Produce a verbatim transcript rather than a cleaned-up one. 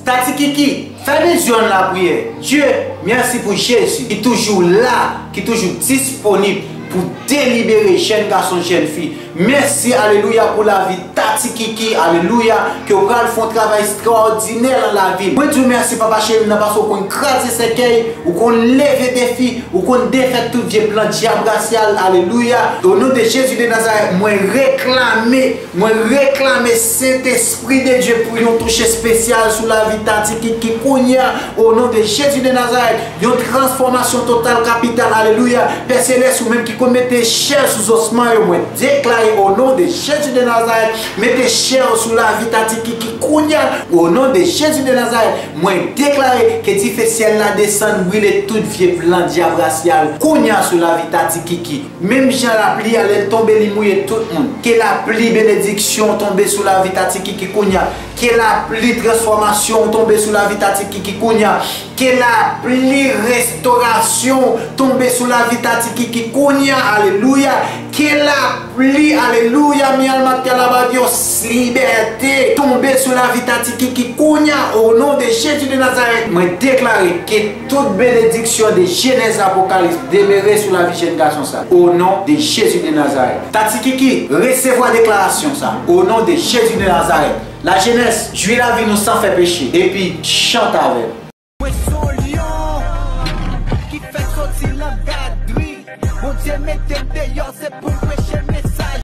Tati Kiki, fè bezwen an lapriyè. Dye, mèsi pou Jezi ki toujou la, ki toujou disponib pou delibere jèn gason, jèn fi. Mèsi, alelouya, pou lavi Tati Kiki, alelouya, ke w pral fè yon travay ekstraòdinè nan lavi l. Mwen di w mèsi, papa cheri m nan, paske w konn kraze sèkèy, ou konn leve defi, ou konn defèt tout vye plan dyab rasyal, alelouya. O non de Jezi de Nazarèt, mwen reklame Mwen reklame Sentespri de Dye pou yon touche espesyal sou lavi Tati Kiki kounye a, o non de Jezi de Nazarèt, yon transfòmasyon total kapital, alelouya. Pè Selès, ou menm ki konn mete chè sou zòsman yo, mwen deklare, o non de Jezi de Nazarèt, mete chè sou lavi Tati Kiki kounye a, o non de Jezi de Nazarèt, mwen deklare ke dife syèl la desann, brile tout vye plan dyab rasyal kounye a sou lavi Tati Kiki. Menm jan lapli a, lè l tonbe, li mouye tout moun. Ke lapli benediksyon tonbe sou lavi Tati Kiki kounye a. Ke lapli transfòmasyon tonbe sou lavi Tati Kiki kounye a. Ke lapli restorasyon tonbe sou lavi Tati Kiki kounye a. Alelouya. Ke lapli, alelouya, mi alma te alaba Dios, libète tonbe sou lavi Tati Kiki kounye a. O non de Jezi de Nazarèt, mwen deklare ke tout benediksyon de Jenèz Apokalis demere sou lavi jèn gason sa. O non de Jezi de Nazarèt. Tati Kiki, resevwa deklarasyon sa. O non de Jezi de Nazarèt. Lajenès, jwi lavi nou san fè peche. Epi, chante avè m. Mwen se yon lyon ki fèk soti nan gadri. Bondye mete m deyò, se pou m preche